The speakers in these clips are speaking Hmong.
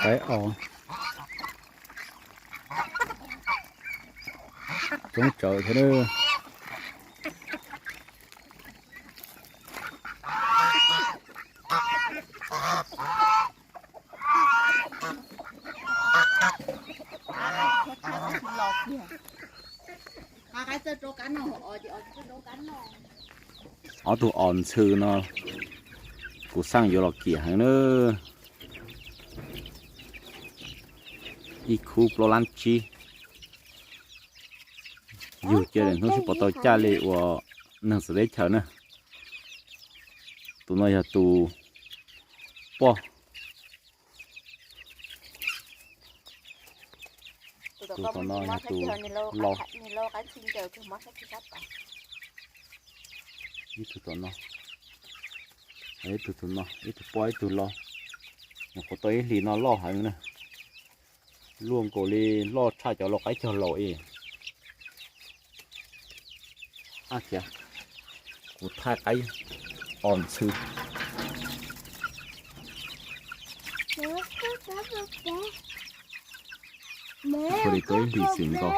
Qaib os, coob tsawv thiab nawb. Ob tug os ntxhw no kuv xaj yuav los kiam heev na. Ib khub plaub lab tsib. Yug cia lawm hnub sib pom tau caj li uas neeg txawv teb chaws na. Tus no yog tus poj. Tus tom no yog tus los. Ib tug tom no, ib tug tom no, ib tug poj ib tug los. Nyuam qhuav tau ib hlis no loj heev na. Luaj nkaus li loj tshaj cov lau qaib cog laus ib. Ab, kuv thaij qaib os ntxhw. Ua li tau ib hlis xwm nkaus,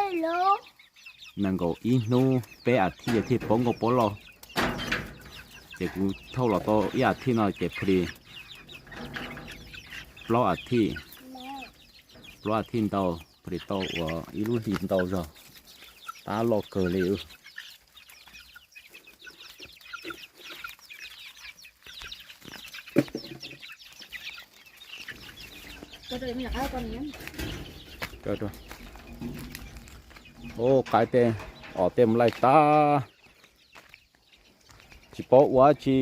nees nkaum ib hnub peb a thiv thiaj paub nkauj paub loj. Ces kuv thauj los tau ib a thiv no ces pw li plaub a thiv, plaub a thiv ntau, pw li tau ua ib lub hlis ntau zog, tab loj kawg li. Ua qaib tej os tej mus laij tag, tsis paub ua dab tsi,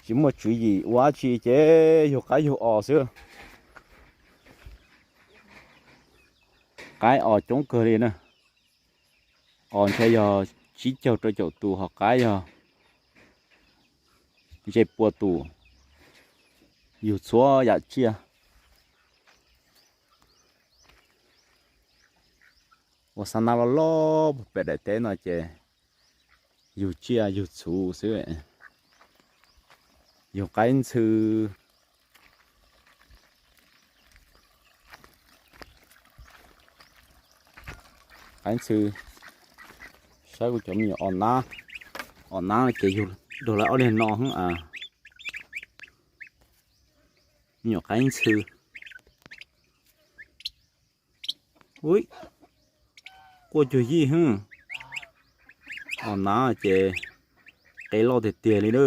tsis muaj tswv yim ua dab tsi ces yug qaib yug os xwb. Qaib os coob kawg li na. Os ntshe yog tsib caug rau caum tus, ho qaib yog ntshe pua tus, yug txhua yam tsiaj. Ua xa nab loj loj pem daim teb no ces yug tsiaj yug txhuv xwb. Yug qaib ntxhw, qaib ntxhw. Saib kuv cov me nyuam os nab, os nab ces yug dua lawv ob leeg no a. Me nyuam qaib ntxhw. Ui, quaj cuag yij hwb. Os nab ces qe loj tiag tiag li na.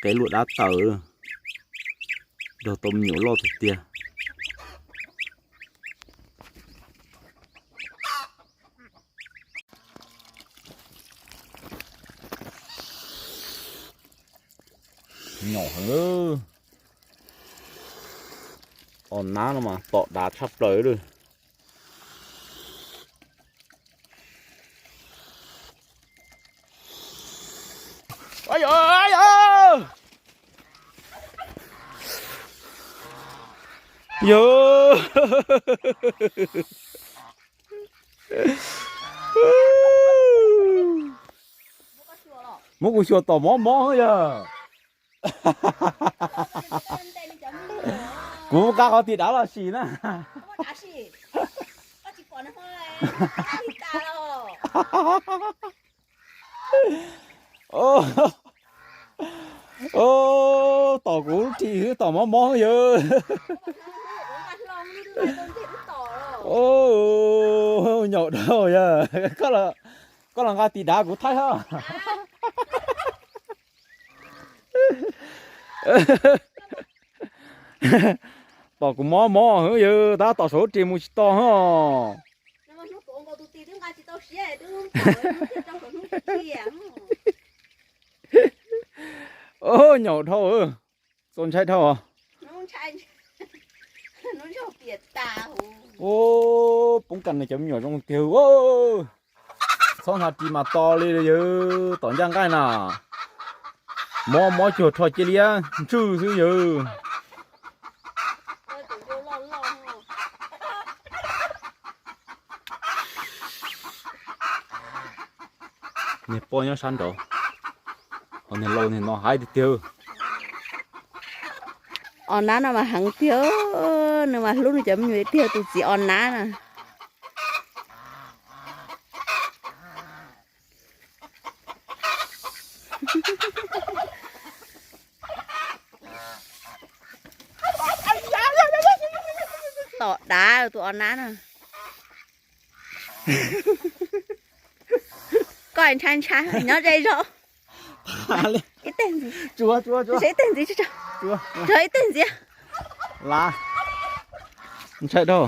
Qe luaj dab tawm, nrog tau me nyuam loj tiag tiag. Nyom heev. Os nab no mas tom dav tshaj plaws li. Yog muab kuv xyuas tom mob mob yog. Kuv nqa qhov tis dav los sim na. Tom kuv ris tom mob mob yog. Nyaum dhau yog. Koj los nqa tis dav kuv thaij hab. Tom kuv mob mob hwv yog tab tom saum lub ris mus tsis tau hos. Nyaum dhau, txaus ntshai dhau. Poob kas nws cov me nyuam zoo tiag. Txhob nqa ris mas to li yog tom ncaj nqaij na. Mob mob cuag rho cia liab ntswj xwb yog. Niag poj nyob sab nraud, ho niag laus niag no haib tiag tiag. Os nab no mas heev tiag, nws mas hlub nws cov me nyuam tiag, tus txiv os nab na. Tom dav tus os nab na. Koj ntshai ntshai nyob ze zog. Ib teg ntxiv, ib teg ntxiv, ib teg ntxiv. Ntshai dhau.